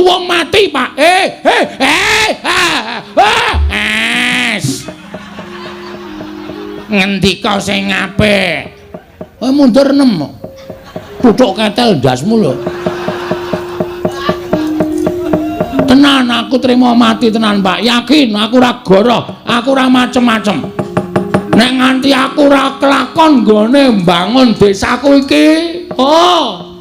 luwung mati, Pak. Eh, eh, eh, ah, ah, es. Ngendika sing apik. Kowe mundur 6. Tutuk ketel ndasmu lho. Tenan aku trimo mati tenan, Pak. Yakin aku ora goroh, aku ora macem-macem. Nek nganti aku ora kelakon nggone mbangun desaku iki, oh.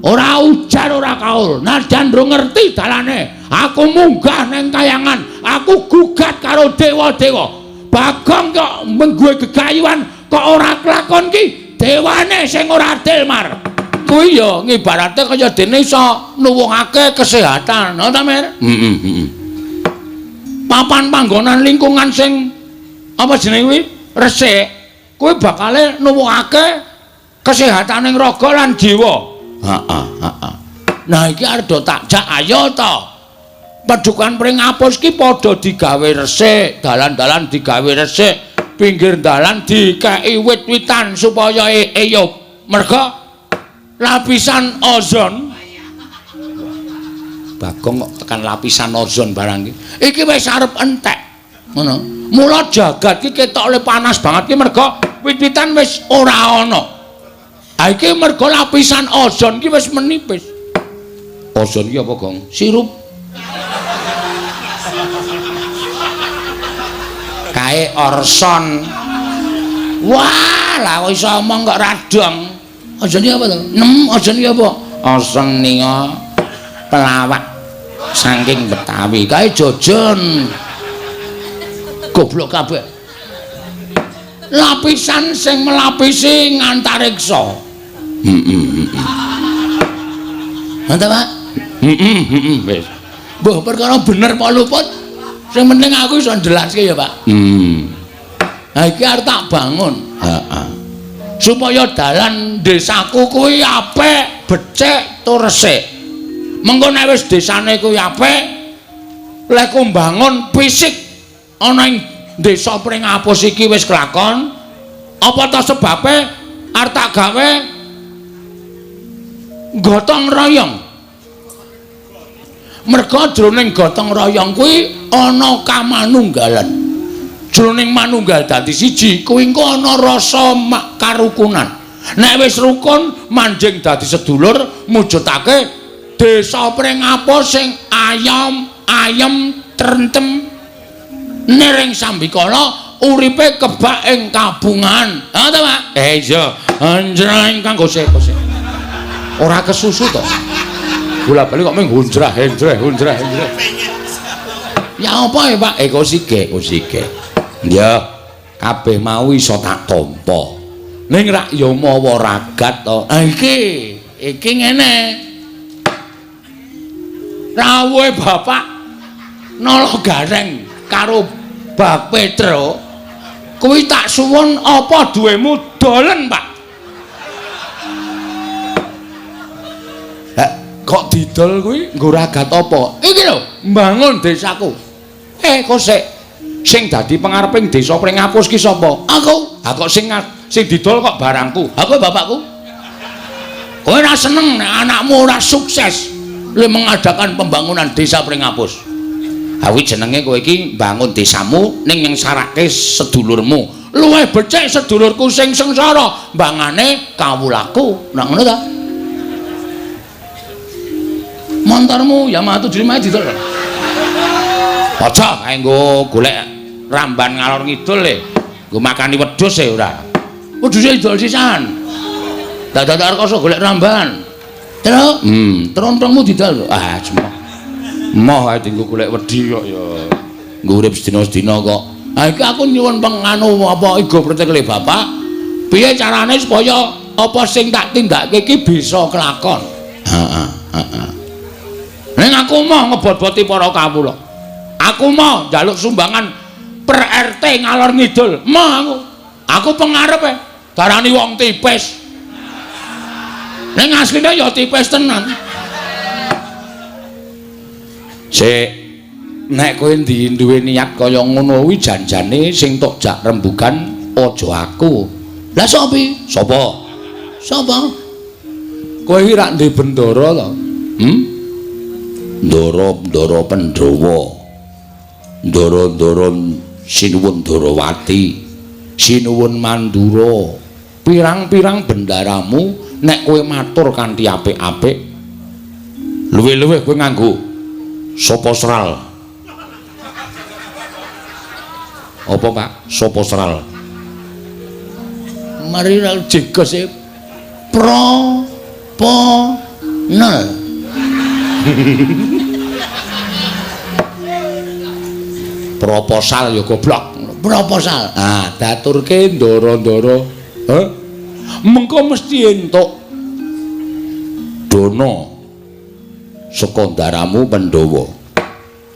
Ora ujar ora kaul. Nadyan ndro ngerti dalane. Aku munggah neng kayangan, aku gugat karo dewa-dewa. Bagong kok mengguwe gegayuhan kok ora kelakon ki dewane sing ora adil, Mar. Kuwi ya ngibarate kaya dene iso nuwuhake kesehatan, ngono ta, Mir? Heeh, heeh. Papan panggonan lingkungan sing apa jenenge kuwi resik, kuwi bakale nuwuhake kesehataning raga lan jiwa. Heeh, heeh. Nah iki arep do tak jak ayo to. Padukan Pringapus ki padha digawe resik, dalan-dalan digawe resik, pinggir dalan dikeki wit-witan supaya eyup. Merga lapisan ozon Bagong kok tekan lapisan ozon barang iki. Iki wis arep entek. Ngono. Mula jagat ki ketok le panas banget ki merga wit-witan wis ora ana. Ha iki merga lapisan ozon ki wis menipis. Ozon ki apa, Gong? Sirup. Kae orson. Wah, lah kok iso omong kok radong. Ozon ki apa to? Nem, ozon ki apa? Ozon ninga pelawak saking Betawi. Kae jojon. Goblok kabeh. Lapisan sing melapisi ngantariksa. Heeh, heeh. Ngono ta, Pak? Heeh, heeh, wis. Mbah, perkara bener apa luput? Sing penting aku iso njelaske ya, Pak. Ha iki arep tak bangun. Heeh. Supaya dalan desaku kuwi apik, becik tur resik. Mengko nek wis desane kuwi apik, lek ku mbangun fisik ana ing desa Pringapus iki wis kelakon, apa ta sebabe arep tak gawe gotong royong. Merga jroning gotong royong kuwi ana kamanunggalan. Jroning manunggal dadi siji kuwi engko ana rasa karukunan. Nek wis rukun manjing dadi sedulur mujudake desa Pringapus sing ayom, ayem, trentem niring sambikala uripe kebak ing kabungan. Ha ta, Pak? Eh iya, anjreng ingkang gosek gosek. Ora kesusu to. Bola-bali kok mung hunjrah henjreh hunjrah henjreh. Ya apa ya, Pak? Eh kosike, kosike. Ya, kabeh mau iso tak tampa. Ning rak ya mawa ragat to. Ha iki, iki ngene. Rawuhe Bapak Nala Gareng karo Bak Petro kuwi tak suwun apa duwemu dolen, Pak. Kok didol kuwi nggo ragat apa? Iki lho, mbangun desaku. Eh, kok sik sing dadi pengareping desa Pringapus ki sapa? Aku. Ha kok sing didol kok barangku. Ha kowe bapakku. Kowe ora seneng nek anakmu ora sukses le mengadakan pembangunan desa Pringapus. Ha kuwi jenenge kowe iki mbangun desamu ning nyengsarake sedulurmu. Luwih becik sedulurku sing sengsara mbangane kawulaku. Nah ngono ta? Montormu Yamaha 75 didol. Aja kae nggo golek ramban ngalor ngidul le. Nggo makani wedhus e ora. Wedhuse didol sisan. Dadak rekoso golek ramban. Terus, trontongmu didol. Ah, cemoh. Moh ae dienggo golek wedhi kok ya. Nggo urip sedina-sedina kok. Ha iki aku nyuwun penganu apa igo pretekle Bapak. Piye carane supaya apa sing tak tindakake iki bisa kelakon? Heeh, heeh. Ning aku moh ngebot-boti para kawula. Aku moh njaluk sumbangan per RT ngalor ngidul. Moh aku. Aku pengarepe darani wong tipis. Ning asline ya tipis tenan. Sik, nek kowe duwe niat kaya ngono kuwi janjane sing tok jak rembugan aja aku. Lah sapa? Sapa? Sapa? Kowe iki rak ndek bendara to? Ndara-ndara Pandhawa, ndara-ndara Sinuwun Darawati, Sinuwun Mandura, pirang-pirang bendaramu nek kowe matur kanthi apik-apik, luwih-luwih kowe nganggo sapa sral. Apa, Pak? Sapa sral? Mari ra jegos e pro po nel. Proposal ya goblok. Proposal. Ah, daturke ndara-ndara. Heh. Mengko mesti entuk dana saka ndaramu Pandhawa.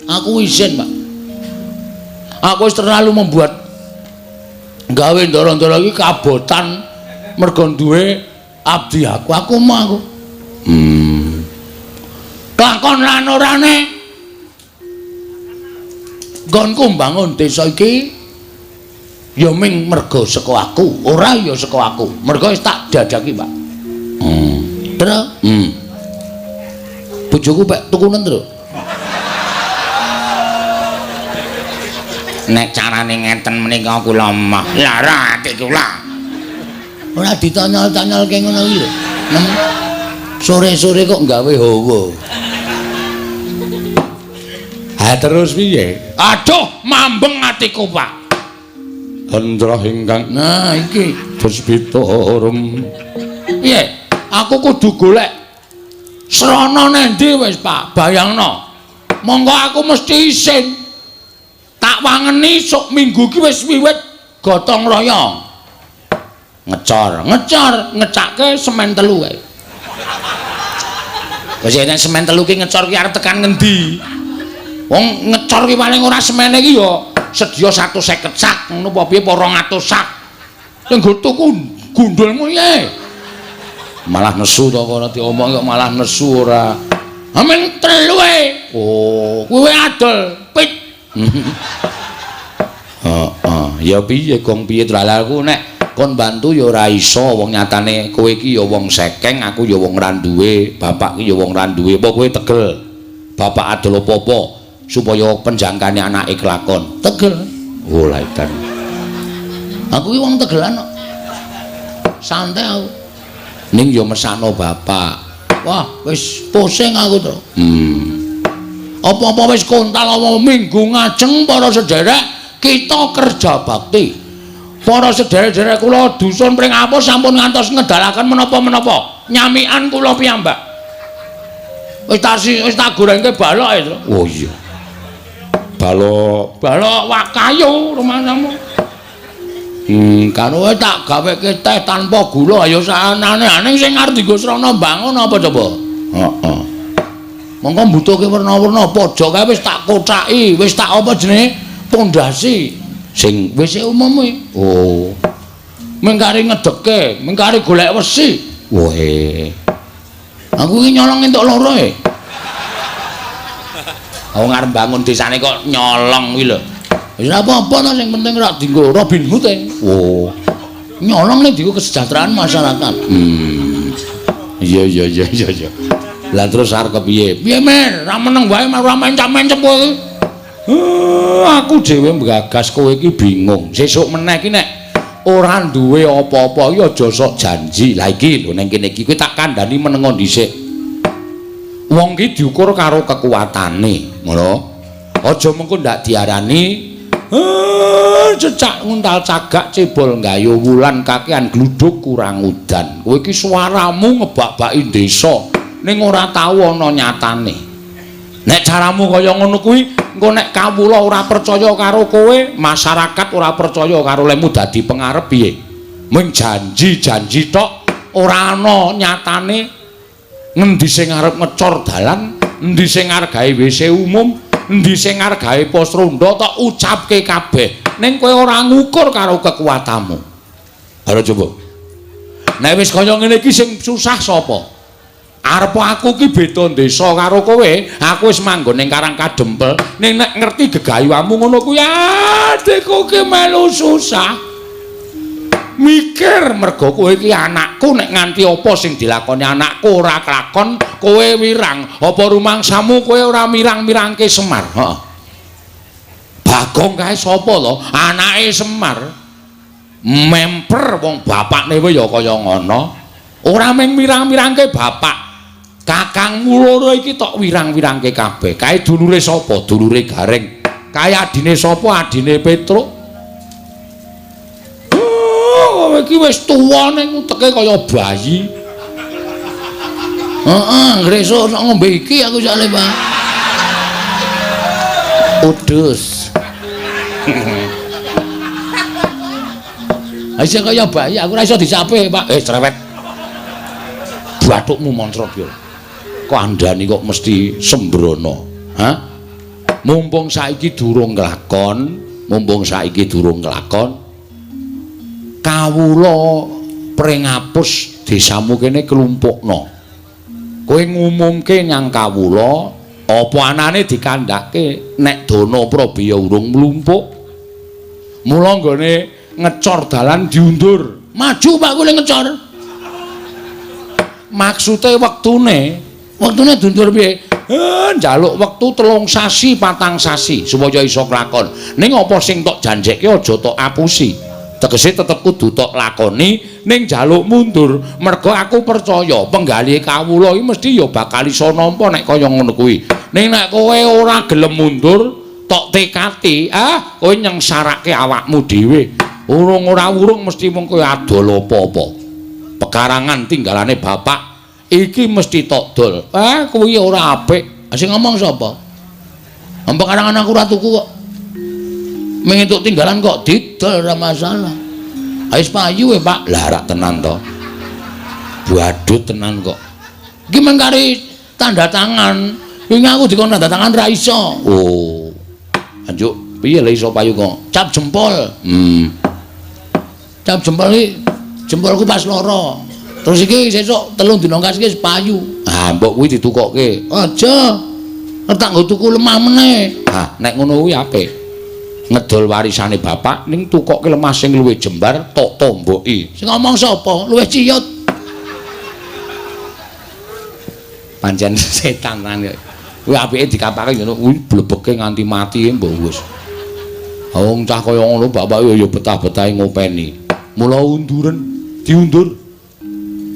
Aku izin, Pak. Aku wis terlalu membuat gawe ndara-ndara iki kabotan mergo duwe abdi aku. Aku mau aku. Kelakon lan orane nggonku mbangun desa iki ya ming mergo saka aku, ora ya saka aku. Mergo wis tak jajaki, Pak. Terus? Bojoku pek tukunen, Tru. Nek carane ngeten menika kula mah lara ati kula. Ora ditanyol-tanyolke ngono iki lho. Sore-sore kok gawe hawa. Ha terus piye? Aduh, mambeng atiku, Pak. Hendra ingkang nah iki Puspita Arum. Piye? Aku kudu golek srana nendi wis, Pak? Bayangno. Monggo aku mesti isin. Tak wangeni sok minggu iki wis wiwit gotong royong. Ngecor, ngecor, ngecake semen telu kae. Wis nek semen telu ki ngecor ki arep tekan ngendi? Wong ngecor ki paling ora semene iki ya sedya 150 sak ngono apa piye apa 200 sak. Sing nggo tuku gundulmu piye? Malah nesu to ora diomong kok malah nesu ora. Amen telu e. Oh, kuwi adol pit. Heeh, ya piye gong piye aku nek kon bantu ya ora iso wong nyatane kowe iki ya wong sekeng, aku ya wong ra duwe, bapak ki ya wong ra duwe. Apa kowe tegel? Bapak adol apa-apa supaya penjangkane anake kelakon. Tegel. Oh, laitan. Aku ki wong tegelan kok. Santai aku. Ning ya mesakno bapak. Wah, wis pusing aku to. Apa-apa wis kontal apa minggu ngajeng para sederek kita kerja bakti. Para sederek-sederek kula dusun Pringapus sampun ngantos ngedalaken menapa-menapa. Nyamikan kula piyambak. Wis tak gorengke balok e, Tru. Oh iya. Balok, balok wak kayu rumangsamu. Karo tak gaweke teh tanpa gula ayo saanane sing arep dienggo srana mbangun apa coba? Heeh. Monggo mbutuhke werna-werna pojok kae wis tak kocaki, wis tak apa jenenge pondasi sing wis umum kuwi. Oh. Mengkari ngedeke, mengkari golek wesi. Wohe. Aku iki nyolong entuk loro e. Wong arep bangun desane kok nyolong kuwi lho. Wis ora apa-apa to sing penting ora dienggo Robin Hood e. Oh. Nyolong nek dienggo kesejahteraan masyarakat. Iya iya iya iya iya. Lah terus arep kepiye? Piye Mer? Ra meneng wae ora mencap-mencep kowe iki. Aku dhewe nggagas kowe iki bingung. Sesuk meneh iki nek ora duwe apa-apa iki aja sok janji. Lah iki lho ning kene iki kowe tak kandhani menengo dhisik. Wong ki diukur karo kekuatane, ngono. Aja mengko ndak diarani cecak nguntal cagak cebol nggayu wulan kakean gluduk kurang udan. Kowe iki suaramu ngebak-baki desa ning ora tau ana nyatane. Nek caramu kaya ngono kuwi, engko nek kawula ora percaya karo kowe, masyarakat ora percaya karo lemu dadi pengarep piye? Mung janji-janji tok ora ana nyatane. Ngendi sing arep ngecor dalan, endi sing arep gawe WC umum, endi sing arep gawe pos ronda tok ucapke kabeh. Ning kowe ora ngukur karo kekuatanmu. Halo coba. Nek wis kaya ngene iki sing susah sapa? Arep aku ki beda desa karo kowe, aku wis manggon ning Karang Kadempel, ning nek ngerti gegayuhamu ngono kuwi adikku ki melu susah. Mikir mergo kowe iki anakku, nek nganti apa sing dilakoni anakku ora kelakon, kowe wirang. Apa rumangsamu kowe ora mirang-mirangke Semar? Heeh. Bagong kae sapa to? Anake Semar. Memper wong bapakne wae ya kaya ngono. Ora mung mirang-mirangke bapak. Kakangmu loro iki tok wirang-wirangke kabeh. Kae dulure sapa? Dulure Gareng. Kae adine sapa? Adine Petruk. Oh, kowe iki wis tuwa ning uteke kaya bayi. Heeh, ngresuk sok ngombe iki aku soalé, Pak. Udus. Isih kaya bayi, aku ora iso dicape, Pak. Cerewet. Bathukmu moncrot yo. Kok andani kok mesti sembrono? Hah? Mumpung saiki durung kelakon, mumpung saiki durung kelakon, kawula pringapus desamu kene klumpukno. Kowe ngumumke nyang kawula, apa anane dikandhake nek dana Prabaya urung mlumpuk. Mula nggone ngecor dalan diundur. Maju Pak kule ngecor. Maksude wektune, wektune diundur piye? Njaluk wektu 3 sasi, 4 sasi supaya iso kelakon. Ning apa sing tok janjekke aja tok apusi. Tegese tetep kudu tok lakoni ning njaluk mundur. Mergo aku percaya penggalih kawula iki mesti ya bakal iso nampa nek kaya ngono kuwi. Ning nek kowe ora gelem mundur, tok tekati, ah kowe nyengsarake awakmu dhewe. Urung ora urung mesti mung kowe adol apa-apa. Pekarangan tinggalane bapak iki mesti tok dol. Ah kuwi ora apik. Sing ngomong sapa? Pekarangan aku ora tuku kok. Ming entuk tinggalan kok didol ora masalah. Wis payu e, Pak. Lah rak tenan to. Badut tenan kok. Iki mung kari tanda tangan. Wingi aku dikon tanda tangan ra iso. Oh. Anjuk piye le iso payu kok? Cap jempol. Cap jempol iki jempolku pas loro. Terus iki sesuk 3 dina kas iki wis payu. Ah, mbok kuwi ditukokke. Aja. Tak nggo tuku lemah meneh. Ah, nek ngono kuwi apik. Ngedol warisane bapak ning tukokke lemah sing luwih jembar tok tomboki. Sing ngomong sapa? Luwih ciyut. Pancen setan tenan kok. Kuwi apike dikapake ngono kuwi blebeke nganti mati mbok wis. Wong cah kaya ngono bapak ya betah-betahe ngopeni. Mula unduren, diundur.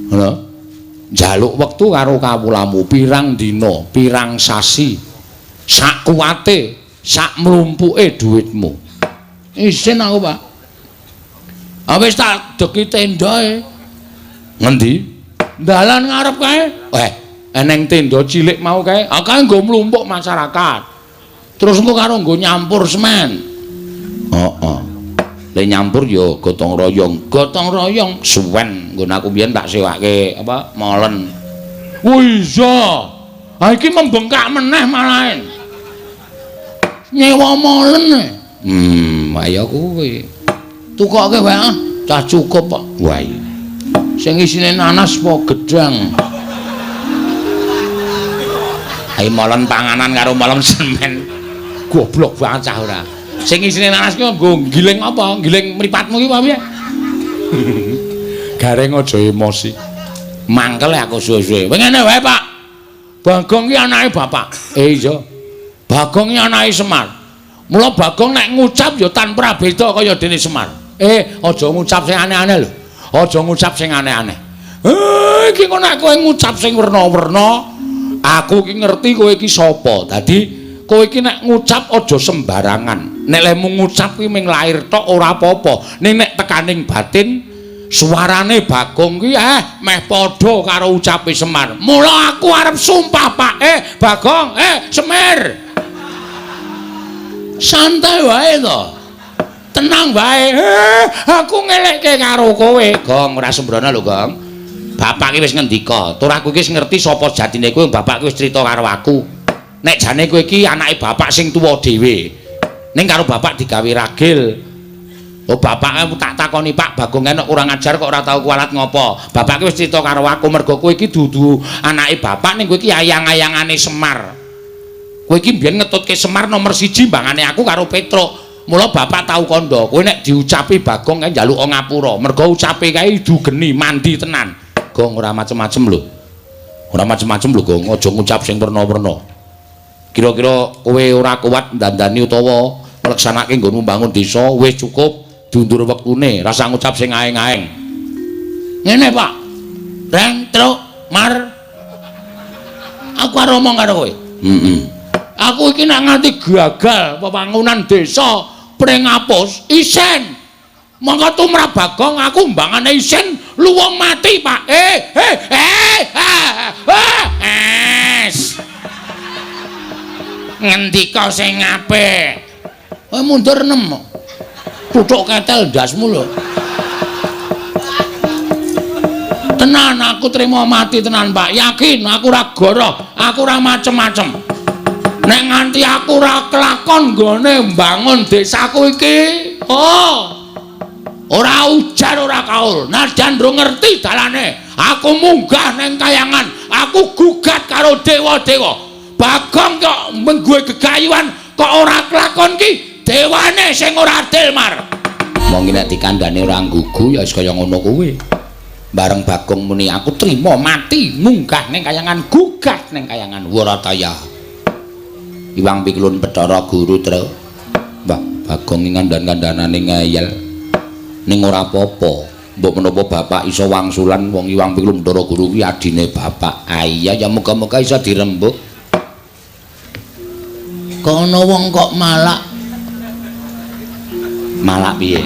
Ngono. Njaluk wektu karo kawulamu pirang dina, pirang sasi. Sak kuwate, sak mlumpuke dhuwitmu. Isin aku, Pak. Ah wis tak deki tendae. Ngendi? Dalan ngarep kae. Eneng tenda cilik mau kae. Ah kae nggo mlumpuk masyarakat. Terus engko karo nggo nyampur semen. Heeh. Le nyampur ya gotong royong. Gotong royong suwen nggon aku biyen tak sewake apa molen. Oh iya. Ha iki membengkak meneh malahen. Nyewa molen. Ayo kuwi. Tukoke wae ah, cah cukup kok. Wah iya. Sing isine nanas apa gedang? Ayo molen panganan karo molen semen. Goblok banget cah ora. Sing isine nanas ki nggo giling apa? Giling mripatmu ki apa piye? Gareng aja emosi. Mangkel aku suwe-suwe. Ngene wae, Pak. Bagong ki anake bapak. Iya. Bagong ki anake Semar. Mula Bagong nek ngucap ya tanpa beda kaya dene Semar. Aja ngucap sing aneh-aneh lho. Aja ngucap sing aneh-aneh. Iki kok nek kowe ngucap sing werna-werna, aku ki ngerti kowe iki sapa. Dadi kowe iki nek ngucap aja sembarangan. Nek lehmu ngucap kuwi mung lair tok ora apa-apa. Ning nek tekaning batin suarane Bagong kuwi meh padha karo ucape Semar. Mula aku arep sumpah, Pak. Bagong, Semir. Santai wae to. Tenang wae. Aku ngelekke karo kowe. Gong, ora sembrono lho, Gong. Bapak ki wis ngendika, tur aku iki wis ngerti sapa jatine kowe, bapak ki wis crita karo aku. Nek jane kowe iki anake bapak sing tuwa dhewe. Ning karo bapak digawe ragil. Oh, bapak tak takoni, Pak Bagong enek kurang ajar kok ora tau kualat ngopo. Bapak ki wis crita karo aku mergo kowe iki dudu anake bapak ning kowe iki ayang-ayangane Semar. Kowe iki mbiyen ngetutke Semar nomor 1 mbangane aku karo Petruk. Mula bapak tau kandha, kowe nek diucapi Bagong kae njaluk ngapura, mergo ucape kae idu geni mandi tenan. Gong ora macem-macem lho. Ora macem-macem lho, Gong, aja ngucap sing werna-werna. Kira-kira kowe ora kuat ndandani utawa ngleksanake nggonmu mbangun desa, wis cukup diundur wektune, rasa ngucap sing aeng-aeng. Ngene, Pak. Reng, truk, mar. Aku arep omong karo kowe. Heeh. Aku iki nek nganti gagal pembangunan desa Pringapus, isen. Mongko tumrap Bagong aku mbangane isen luwung mati, Pak. Es. Ngendika sing apik. Kowe mundur 6. Tutuk ketel ndasmu lho. Tenan aku trimo mati tenan, Pak. Yakin aku ora goroh, aku ora macem-macem. Nek nganti aku ora kelakon nggone mbangun desaku iki, oh. Ora ujar ora kaul. Najan ndro ngerti dalane, aku munggah neng kayangan, aku gugat karo dewa-dewa. Bagong kok menggue gegayuhan kok ora kelakon ki, dewane sing ora adil, Mar. Wong iki nek dikandhane ora nggugu ya wis kaya ngono kuwi. Bareng Bagong muni aku trimo mati munggah ning kayangan, gugat ning kayangan. Warataya. Iwang Piklun Bathara Guru, Tru. Mbah Bagong iki ngandhan-kandhanane ngeyel. Ning ora apa-apa. Mbok menapa bapak iso wangsulan wong Iwang Piklun Bathara Guru kuwi adine bapak. Ah iya ya muga-muga iso dirembuk. Kok ana wong kok malak? Malak piye?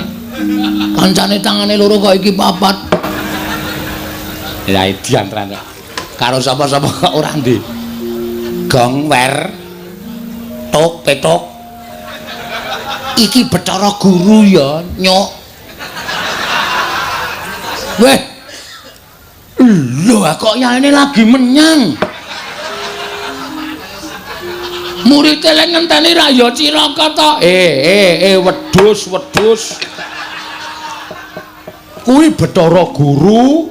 Kancane tangane loro kok iki papat. Lah edian tenan. Karo sapa-sapa kok ora ndi. Gong wer tok petok. Iki Bathara Guru ya, nyok. Weh. Lho kok yaene lagi menyang. Murid e ngenteni ra ya cilaka to. Wedhus, wedhus. Kuwi Bathara Guru,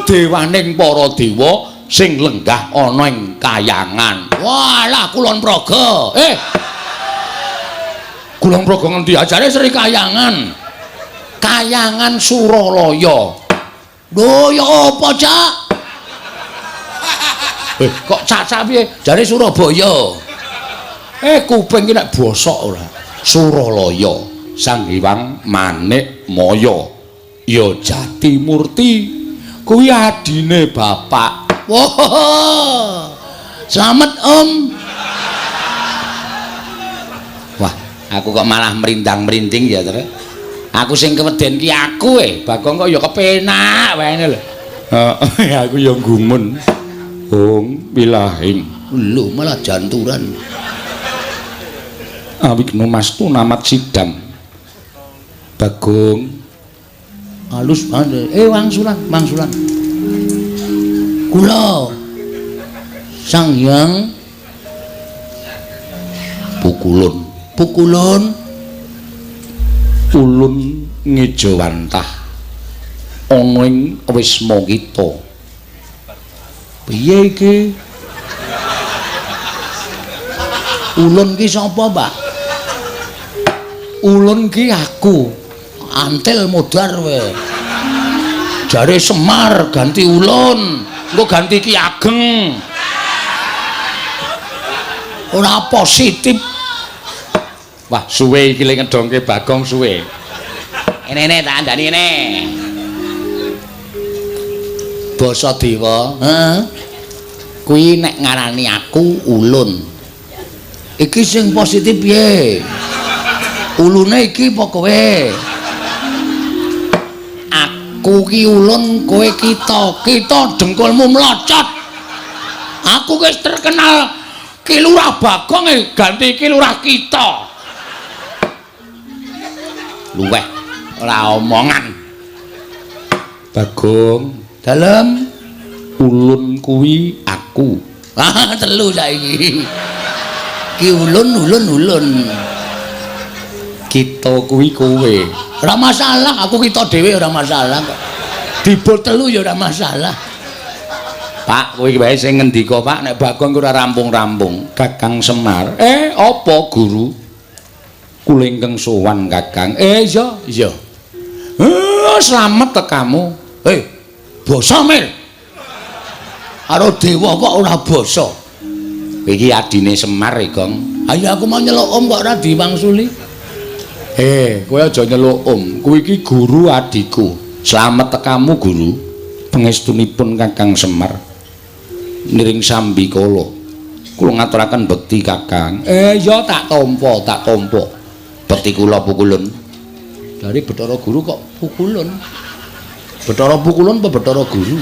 dewaning para dewa sing lenggah ana ing kayangan. Walah Kulon Progo. Kulon Progo ngendi ajare Sri Kayangan? Kayangan Suralaya. Lho ya apa, Cak? Kok cacak piye? Jare Surabaya. Kuping iki nek bosok ora. Suralaya, Sang Hyang Manik Maya. Ya Jatimurti. Kuwi adine bapak. Wah. Slamet, Om. Wah, aku kok malah merindang-merinding ya, Tru. Aku sing keweden ki aku Bagong kok ya kepenak wae lho. Heeh, aku ya gumun. Hong wilahing. Lho malah janturan. Awigno mastu namat sidam. Bagong halus banget. Wangsulan, wangsulan. Kula Sang Hyang Pukulun. Pukulun ulun ngejawantah ana ing wisma kita. Piye iki? Ulun ki sapa, Pak? Ulun ki aku. Antil modar kowe. Jare Semar ganti ulun, engko ganti Ki Ageng. Ora positif. Wah, suwe iki le ngedongke Bagong suwe. Enene tak andani ngene. Basa dewa, heeh. Kuwi nek ngarani aku ulun. Iki sing positif piye? Ulune iki apa kowe? Aku ki ulun, kowe kita. Kita dengkulmu mlocot. Aku wis terkenal Ki Lurah Bagong ganti Ki Lurah kita. Luweh ora omongan. Bagong, dalem ulun kuwi aku. Ah, telu saiki. Ki ulun ulun ulun. Kita kuwi kowe. Ora masalah, aku kita dhewe ora masalah kok. Dibol telu ya ora masalah. Pak, kowe iki wae sing ngendika, Pak, nek Bagong ora rampung-rampung. Kakang Semar. Apa guru? Kula ingkang sowan Kakang. Iya, iya. Slamet tekamu. Basa Mir. Karo dewa kok ora basa. Iki adine Semar e, Gong. Ayo aku mau nyeluk om kok ora diwangsuli. Kowe aja nyeluk om. Kuwi iki guru adikku. Slamet tekamu guru. Pangestunipun Kakang Semar. Niring sambi kala. Kula ngaturaken bekti Kakang. Iya tak tampa, tak tampa. Bekti kula pukulun. Dari Bathara Guru kok pukulun. Bathara pukulun apa Bathara Guru?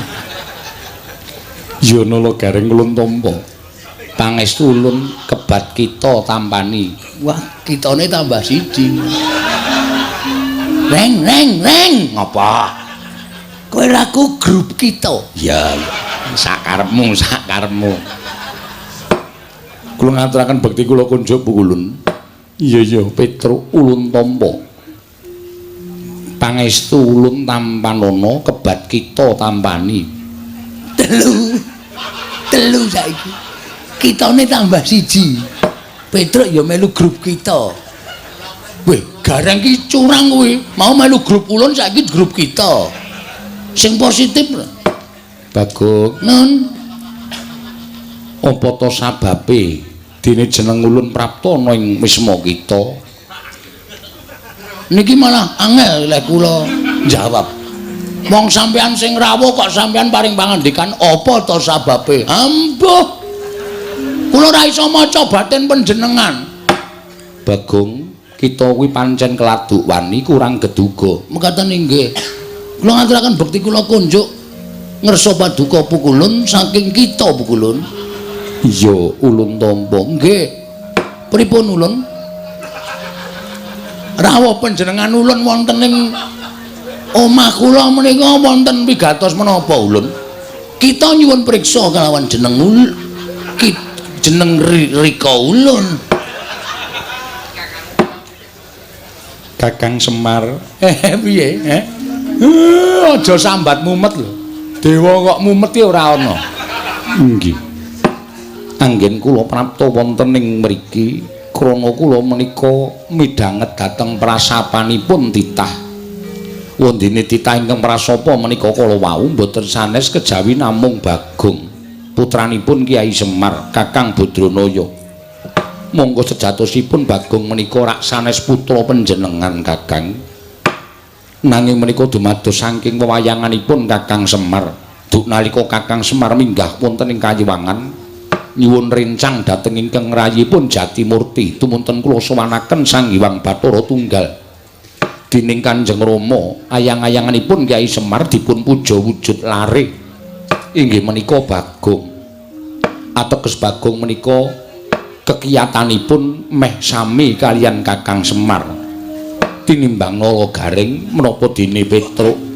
Ya nala gareng ulun tampa. Pangestu ulun kebat kita tampani. Wah, kitane tambah siji. Reng reng reng. Ngapa? Kowe ra ku grup kita. Ya, sakarepmu, sakarepmu. Kula ngaturaken bekti kula kunjuk pukulun. Iya iya, Petruk ulun tampa. Pangestu ulun tampanana kebat kita tampani. Telu. Telu saiki. Kitane tambah siji. Petruk ya melu grup kita. Weh, gareng ki curang kuwi. Mau melu grup ulun saiki grup kita. Sing positif lho. Bagong, nun. Apa to sababe dene jeneng ulun prapta ana ing wisma kita? Niki malah angel lek kula jawab. Wong sampean sing rawuh kok sampean paring pangandikan apa to sababe? Ambuh. Kula ora iso maca batin panjenengan. Bagong, kita kuwi pancen keladuk wani kurang geduga. Mekaten inggih. Kula ngaturaken bekti kula kunjuk ngersa paduka pukulun saking kita pukulun. Iya, ulun tampa. Nggih. Pripun ulun? Rawuh panjenengan ulun wonten ing omah kula menika wonten pigatos menapa ulun? Kita nyuwun priksa kalawan jeneng jeneng Rika ulun. Kakang Semar. Piye? Aja sambat mumet lho. Dewa kok mumet ki ora ana. Nggih. Anggen kula prapta wonten ing mriki krana kula menika midhanget dhateng prasapanipun titah. Wondene titah ingkang prasapa menika kala wau mboten sanes kejawi namung Bagong, putranipun Kyai Semar, Kakang Badranaya. Monggo sejatosipun Bagong menika rak sanes putra panjenengan Kakang. Nanging menika dumados saking wewayanganipun Kakang Semar. Duk nalika Kakang Semar minggah wonten ing Kayiwangan nyuwun rencang dhateng ingkang rayipun Jatimurti, tumunten kula sowanaken Sang Hyang Bathara Tunggal. Dening Kanjeng Rama, ayang-ayanganipun Kyai Semar dipun puja wujud lare. Inggih menika Bagong. Ateges Bagong menika kekiyatanipun meh sami kaliyan Kakang Semar. Tinimbang Nala Gareng menapa dene Petruk.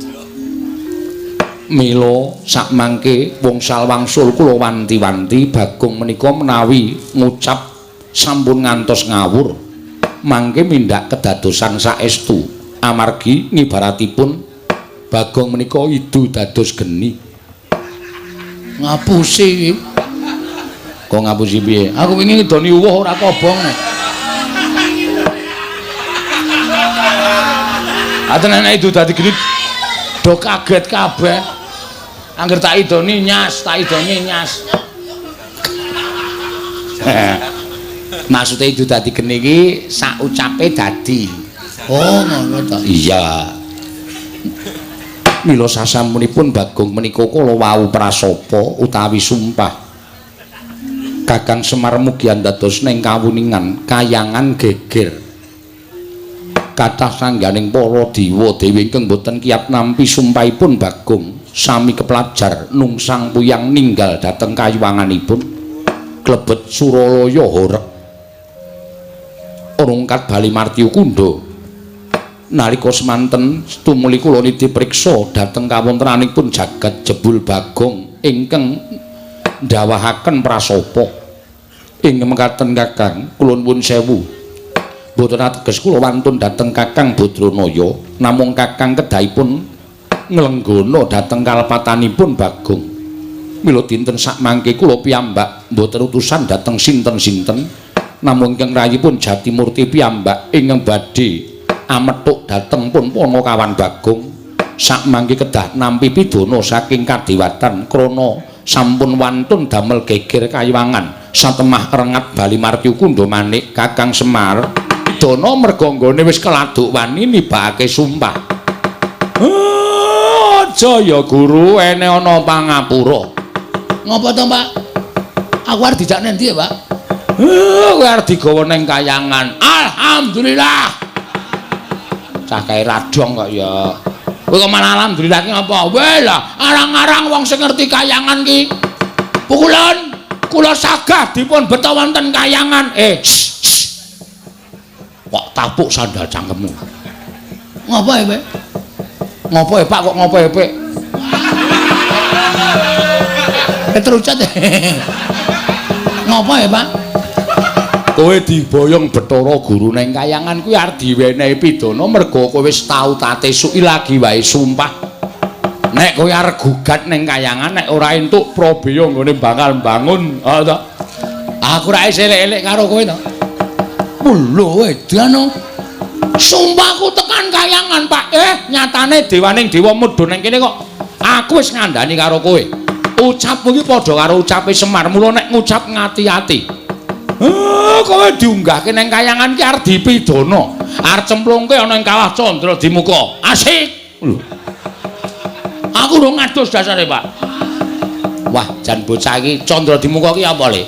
Mila sakmangke wongsal wangsul kula wanti-wanti Bagong menika menawi ngucap sampun ngantos ngawur mangke mindak kedadosan saestu amargi ngibaratipun Bagong menika idu dados geni. Ngapusi. Kok ngapusi piye? Aku wingi ngidoni uwuh ora kobong. Aten nek idu dadi geni do kaget kabeh. Angger tak idoni nyas, tak idoni nyas. Maksude idu dadi geni iki sak ucape dadi. Oh, ngono ta. Iya. Mila sasampunipun Bagong menika kala wau prasapa utawi sumpah. Kakang Semar mugi andados ning kawuningan kayangan geger. Kathah sangganing para dewa dewi ingkang boten kiyat nampi sumpahipun Bagong sami keplajar nungsang puyang ninggal dhateng kayuwanganipun klebet Suralaya horeg rungkat bali martyu kundha. Nalika semanten tumuli kula niti priksa dhateng kawontenanipun jagat jebul Bagong ingkang ndawahaken prasapa. Ing mekaten Kakang kula nuwun sewu. Mboten ateges kula wantun dhateng Kakang Badranaya, namung Kakang kedahipun nglenggana dhateng kalepatanipun Bagong. Mila dinten sakmangke kula piyambak mboten utusan dhateng sinten-sinten. Namung ingkang rayipun Jatimurti piyambak ingkang badhe amethuk dhateng pun Panakawan Bagong. Sakmangke kedah nampi pidana saking kadewatan krana sampun wantun damel geger kayiwangan satemah rengat bali martyu kundha manik Kakang Semar. Dana merga nggone wis keladuk wani nibakake sumpah. Aja ya guru, ene ana pangapura. Ngapa to, Pak? Aku arep dijak nang ndi ya, Pak? Kowe arep digawa ning kayangan. Alhamdulillah. Cah kae radong kok ya. Kowe kok malah alhamdulillah ki ngapa? Weh lah, arang-arang wong sing ngerti kayangan ki. Pukulan kula sagah dipun beto wonten kayangan. Kok tapuk sandal cangkemmu. Ngapa ya, Pak? Ngapa ya, Pak? Kok ngapa ya, Pak? Terucat. Ngapa ya, Pak? Kowe diboyong Bathara Guru ning kayangan kuwi arep diwenehi pidana merga kowe wis tau tate suki lagi wae sumpah. Nek kowe arep gugat ning kayangan nek ora entuk prabeya nggone bakal mbangun, ha to. Aku ra isih elek-elek karo kowe to. Lho edan. Sumpahku tekan kayangan, Pak. Nyatane dewaning dewa mudhun ning kene kok. Aku wis ngandani karo kowe. Ucapmu iki padha karo ucape Semar. Mula nek ngucap ngati-ati. Kowe diunggahke ning kayangan ki arep dipidana. Arep cemplungke ana ing kawah Candra Dimuka. Asik. Lho. Aku urung ngadus dasare, Pak. Wah, jan bocah iki Candra Dimuka ki apa, Le?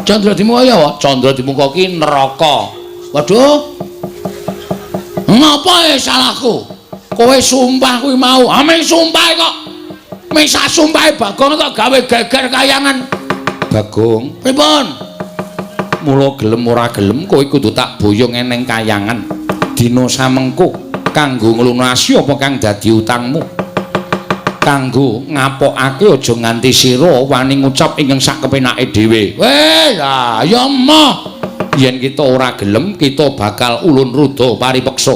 Candra Dimuka ya apa? Candra Dimuka ki neraka. Waduh. Ngapa salahku? Kowe sumpah kuwi mau. Ah, ming sumpah kok. Ming sak sumpahe Bagong kok gawe geger kayangan. Bagong, pripun? Mula gelem ora gelem kowe kudu tak boyong eneng kayangan. Dina samengko kanggo nglunasi apa kang dadi utangmu. Kanggo ngapokake aja nganti sira wani ngucap ingkang sak kepenake dhewe. Weh, lah ya emoh. Yen kita ora gelem kita bakal ulun ruda paripeksa.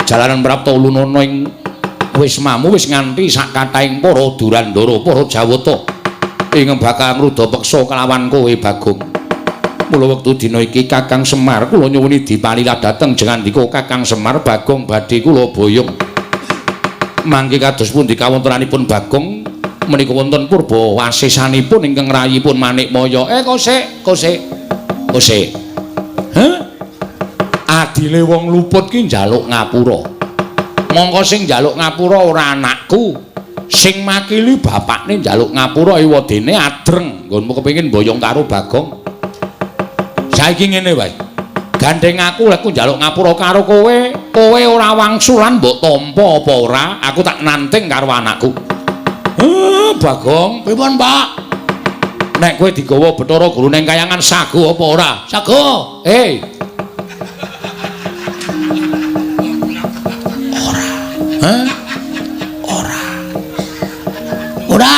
Jalaran prapta ulunana ing wismamu wis nganti sak kathahing para durandara, para jawata ingkang bakal ngruda peksa kelawan kowe Bagong. Mula wektu dina iki Kakang Semar kula nyuwuni dipalilah dhateng jengandika Kakang Semar Bagong badhe kula boyong. Mangke kados pundi kawontenanipun Bagong menika wonten purba wasesanipun ingkang rayipun Manikmaya. Kosek, kosek. Kosek. Heh? Adile wong luput ki njaluk ngapura. Mongko sing njaluk ngapura ora anakku. Sing makili bapakne njaluk ngapura ewadene adreng. Nggonmu kepengin boyong karo Bagong. Saiki ngene wae. Gandeng aku lek njaluk ngapura karo kowe, kowe ora wangsulan mbok tampa apa ora, aku tak nanting karo anakku. Bagong, pripun, Pak? Nek kowe digawa Bathara Guru ning kayangan sago apa ora? Sago. Ora. Hah? Ora. Ora.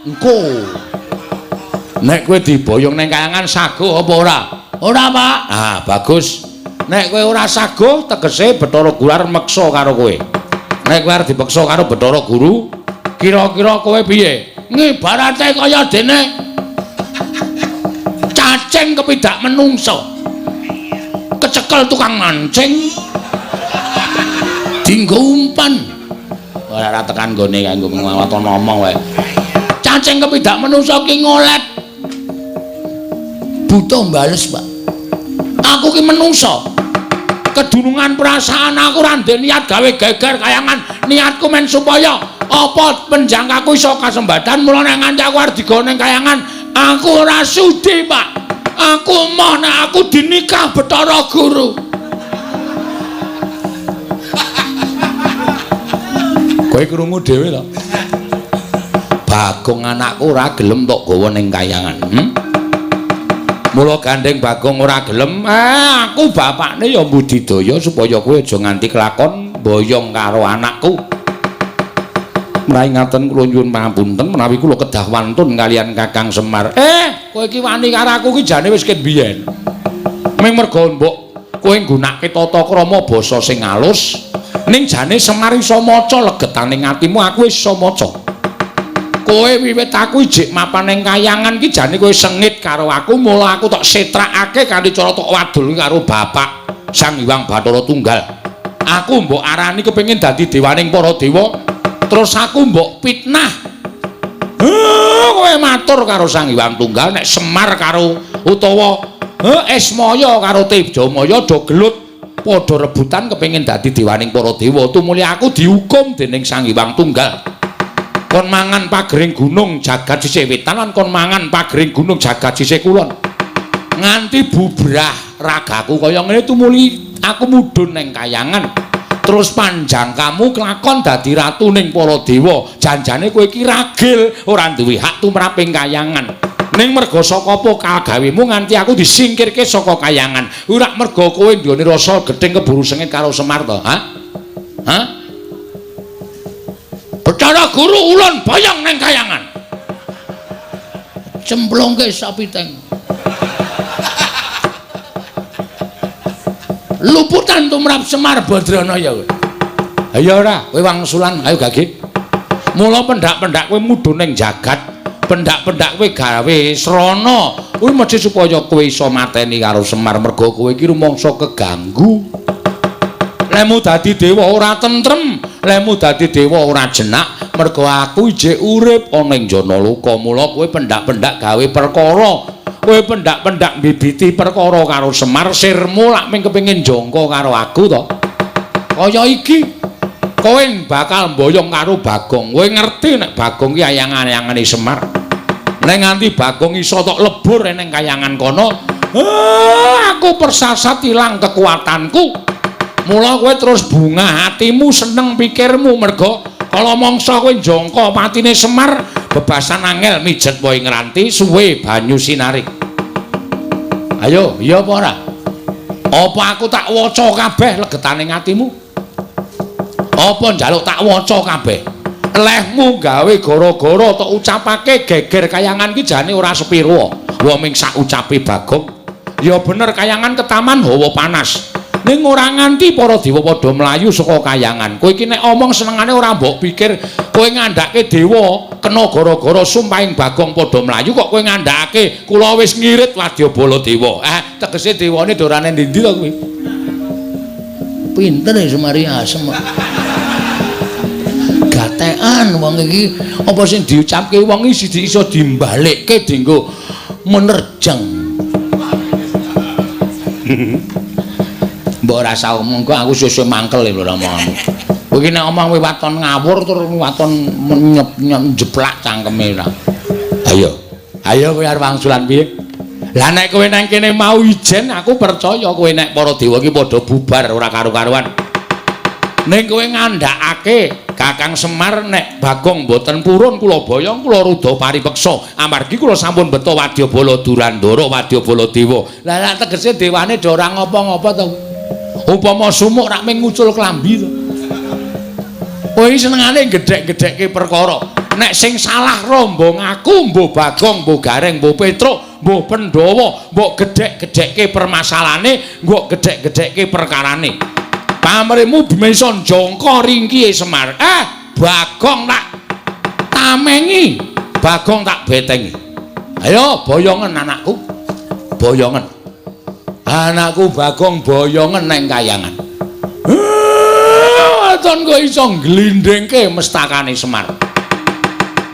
Engko. Nek kowe diboyong ning kayangan sago apa ora? Ora, Pak. Ah, bagus. Nek kowe ora sago tegese Bathara Guru arep meksa karo kowe. Nek kowe arep dipeksa karo Bathara Guru, kira-kira kowe piye? Ngibarate kaya dene cacing kepidak menungso. Kecekel tukang mancing. Dinggo umpan. Ora tekan nggone kanggo waton ngomong wae. Cacing kepidak menungso ki ngolet. Buta mbales, Pak. Aku ki menungso. Kedunungan perasaan aku ora ndek niat gawe geger kayangan. Niatku men supaya apa penjangkaku iso kasembatan. Mula nek nganti aku arep digawa ning kayangan, aku ora sudi, Pak. Aku moh nek aku dinikah Bathara Guru. Kowe krungu dhewe to? Bagong anakku ora gelem tok gawa ning kayangan. Mula gandeng Bagong ora gelem, aku bapakne ya mbudidaya supaya kowe aja nganti kelakon boyong karo anakku. Menawi ngaten kula nyuwun pangapunten menawi kula kedah wantun kalian Kakang Semar. Kowe iki wani karo aku iki jane wis ket biyen. Ming merga mbok kowe nggunakake tata krama basa sing alus, ning jane Semar iso maca legetaning atimu, aku wis iso maca. Kowe wiwit aku ijik mapan ning kayangan ki jane kowe sengit karo aku, mula aku tok setrakake kanthi cara tok wadul karo bapak Sang Hyang Bathara Tunggal. Aku mbok arani kepengin dadi dewaning para dewa, terus aku mbok fitnah. Kowe matur karo Sang Hyang Tunggal nek Semar karo utawa Ismaya karo Tejamaya do gelut padha rebutan kepengin dadi dewaning para dewa. Tumuli aku dihukum dening Sang Hyang Tunggal. Kon mangan pagering gunung jagat sisih wetan lan kon mangan pagering gunung jagat sisih kulon. Nganti bubrah ragaku kaya ngene tumuli aku mudhun ning kayangan. Terus panjang kamu kelakon dadi ratu ning para dewa. Janjane kowe iki ragil, ora duwe hak tumrap ing kayangan. Ning merga saka apa kagawemu nganti aku disingkirke saka kayangan. Ora merga kowe nduweni rasa gething keburu sengit karo Semar to, ha? Ha? Bathara Guru ulun boyong ning kayangan. Cemplungke sapiteng. Luputan tumrap Semar Badranaya. Ayo ora, kowe wangsulan, ayo gage. Mula pendak-pendak kowe mudhun ning jagat, pendak-pendak kowe gawe srana. Kuwi mesti supaya kowe iso mateni karo Semar merga kowe iki rumangsa keganggu. Lemu dadi dewa ora tentrem, lemu dadi dewa ora jenak, merga aku ijik urip ana ing Janaloka. Mula kowe pendak-pendak gawe perkara. Kowe pendak-pendak mbibiti perkara karo Semar, sirmu lak mung kepengin jangka karo aku to. Kaya iki kowe bakal mboyong karo Bagong. Kowe ngerti nek Bagong ki ayang-ayangane Semar. Nek nganti Bagong iso tok lebur ning kayangan kono, aku persasat ilang kekuatanku. Mula kowe terus bungah hatimu, seneng pikirmu merga kala mangsa kowe njangka patine Semar, bebasan angel mijet wae ngranti suwe banyu sinarik. Ayo, iya apa ora? Apa aku tak waca kabeh legetane atimu? Apa njaluk tak waca kabeh? Lehmu gawe gara-gara tok ucapake geger kayangan ki jane ora sepiro. Wong ming sak ucape Bagong. Ya bener kayangan ketaman hawa panas. Ning ora nganti para dewa padha mlayu saka kayangan. Kowe iki nek omong senengane ora mbok pikir, kowe ngandhake dewa kena gara-gara sumpahing Bagong padha mlayu kok kowe ngandhake kula wis ngirit wadyabala dewa. Tegese dewane dorane ndi-ndi to kuwi? Pinter ya Semari asem. Gatekan wong iki apa sing diucapke wong iki iso dimbalekke dienggo menerjang. Mbok ora usah omong kok aku sesuk mangkel lho omonganmu. Kowe iki nek omong kowe waton ngawur terus waton njeplak cangkeme ora. Ayo. Ayo kowe arep wangsulan piye? Lah nek kowe nang kene mau ijen aku percaya kowe nek para dewa iki padha bubar ora karu-karuan. Ning kowe ngandhakake Kakang Semar nek Bagong mboten purun kula boyong kula rudha paripeksa amargi kula sampun beto wadyabala Durandara wadyabala dewa. Lah lak tegese dewane do ora ngopo-ngopo to. Upama sumuk rak mung ngucul klambi to. Kowe iki senengane gedhek-gedhekke perkara. Nek sing salah rombong aku, mbuh Bagong, mbuh Gareng, mbuh Petruk, mbuh Pandhawa, mbok gedhek-gedhekke permasalahane, mbok gedhek-gedhekke perkarane. Pamrihmu bisa njangka ringkihe Semar. Bagong tak tamengi, Bagong tak betengi. Ayo boyongen anakku. Boyongen. Anakku Bagong boyongen neng kayangan. Waton kowe iso ngglindhingke mestakane Semar.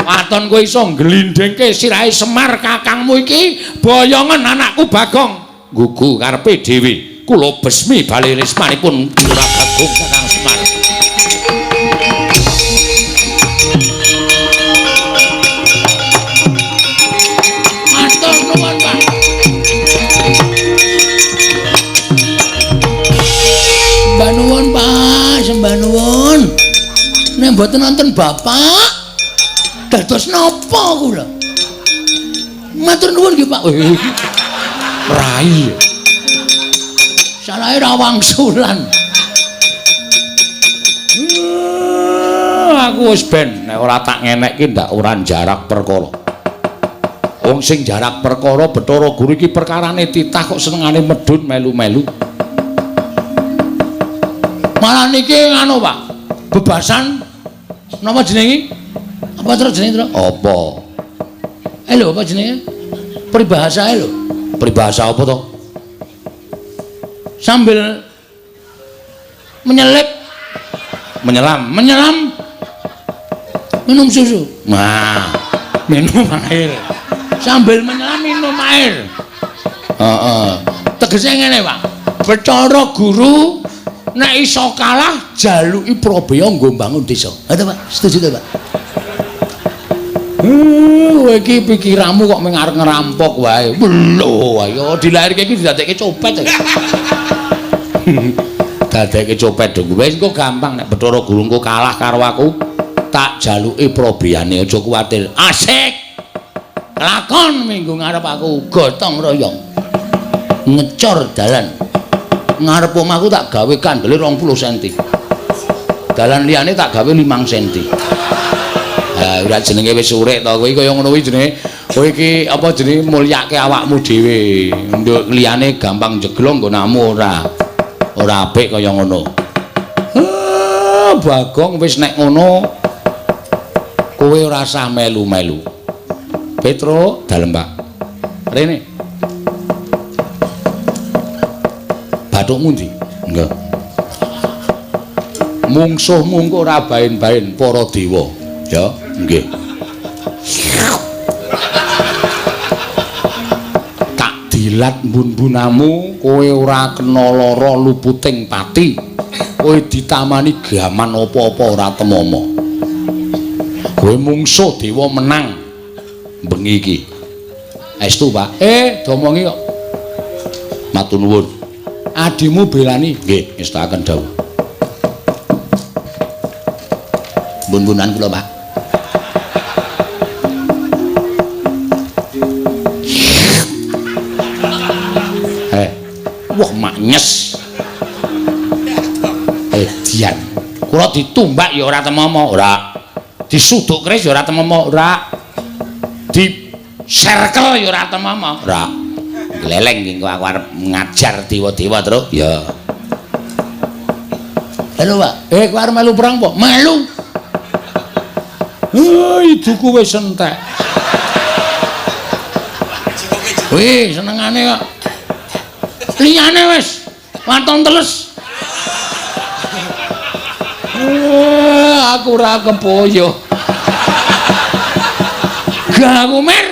Waton kowe iso ngglindhingke sirahe Semar kakangmu iki, boyongen anakku Bagong. Gugu karepe dhewe. Kula besmi bali rismanipun Lurah Bagong Kakang Semar. Matur nuwun, Pak. Sembah nuwun, Pak, sembah nuwun. Nek mboten nonton Bapak, dados napa kula? Matur nuwun nggih, Pak. Rai. Salahe ra wangsulan. Aku wis ben nek ora tak ngenekke ndak ora jarak perkara. Wong sing jarak perkara Bathara Guru iki perkarane titah kok senengane medhun melu-melu. Malah niki nganu, Pak. Bebasan napa jenenge? Apa terus jenenge, Tru? Apa? Lho, apa jenenge? Peribahasa lho. Peribahasa apa to? Sambil menyelip, menyelam, menyelam minum susu. Nah, minum air. Sambil menyelam minum air. Heeh. Tegese ngene, Pak. Bathara Guru nek iso kalah jaluki prabeya nggo mbangun desa. Ha to, Pak? Setuju to, Pak? Kowe iki pikiranmu kok mung arep ngerampok wae. Lho, ayo dilairke iki didadekke copet. Dadekke copet dong. Wis engko gampang nek Bathara Guru engko kalah karo aku, tak jaluki prabeyane, aja kuwatir. Asik. Lakon minggu ngarep aku gotong royong. Ngecor dalan. Ngarep omahku tak gawe kandele 20 cm. Dalan liyane tak gawe 5 cm. Ha ora jenenge wis urip to kowe kaya ngono kuwi jenenge. Kowe iki apa jenenge mulyake awakmu dhewe. Nduk liyane gampang jeglong nggonamu ora. Ora apik kaya ngono. Bagong wis nek ngono kowe ora usah melu-melu. Petro dalem, Pak. Rene. Bathukmu ndi? Nggih. Mungsuhmu engko ora baen-baen para dewa. Ya, nggih. Tak dilat mbun-mbunamu, kowe ora kena lara luputing pati. Kowe ditamani gaman apa-apa ora temama. Kowe mungsuh dewa menang bengi iki. Estu, Pak. Domongi kok. Matur nuwun. Adimu belani. Nggih, ngestakaken dawuh. Mbun-mbunan kula, Pak. Wah, maknyes. Dian. Kula ditumbak ya ora temama, ora. Disuduk keris ya ora temama, ora. Di serkel ya ora temama, ora. Gleleng iki aku arep ngajar dewa-dewa, Truk. Ya. Halo, Pak. Kowe arep melu perang apa? Melu. Iduku wis entek. Wih, senengane kok. Liyane wis waton teles. Aku ora kepoyo. Gak aku mer.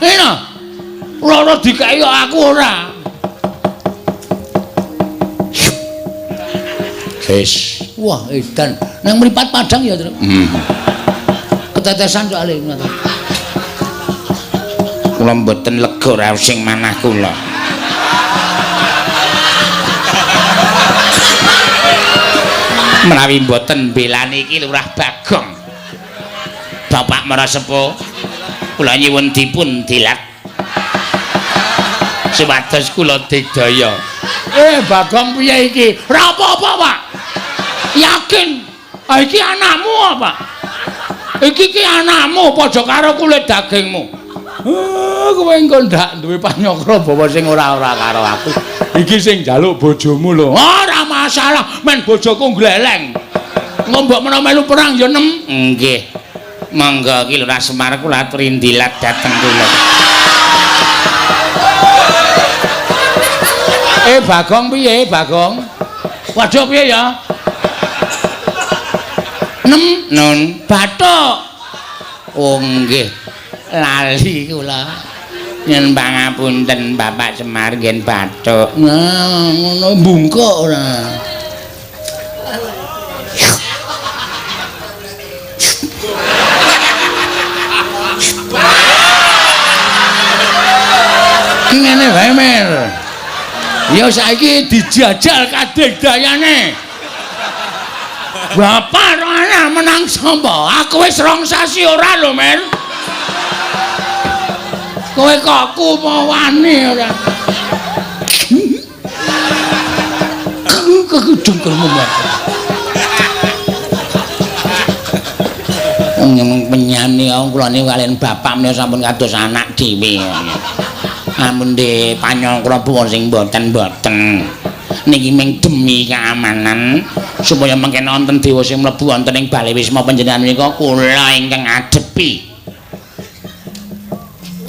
Ngene. Loro dikeki kok aku ora. Wis. Wah, edan. Nang mripat padang ya, Truk. Ketetesan soalé ngono. Kula mboten lega raos sing manah kula. Menawi mboten belani iki Lurah Bagong. Bapak Marasepuh, kula nyuwun dipun dilat supados kula digdaya. Bagong piye iki? Ora apa-apa, Pak. Yakin. Ah iki anakmu apa? Iki ki anakmu padha karo kulit dagingmu. Kowe engko ndak duwe panyokra bawa sing ora-ora karo aku. Iki sing njaluk bojomu lho. Ora masalah, men bojoku gleleng. Engko mbok menawa melu perang ya nem. Nggih. Monggo ki Lurah Semar kula aturi ndilat dhateng kula. Bagong piye, Bagong? Waduh piye ya? Nem Nun bathuk. Oh nggih. Lali kula. Nyuwun pangapunten Bapak Semar ngen bathuk. Nah, ngono bungkuk ora. Ki ngene wae, Mer. Ya saiki dijajal kadegdayane. Bapak rohana menang sapa? Aku wis 2 sasi ora lho, Mer. Kowe kok kumawane ora? Kekudungkelmu, Mas. Wong penyani kula niku kaliyan bapak menika sampun kados anak dhewe. Amun de panyangkra buwon sing mboten-mboten. Niki ming demi keamanan supaya mengke wonten dewa sing mlebu wonten ing bale wisma panjenengan menika kula ingkang adepi.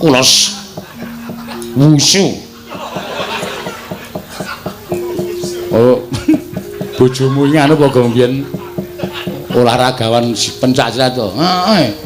Kula wusu. Oh. Bojomu iki anu apa gong biyen olahragawan pencak silat to? Heeh.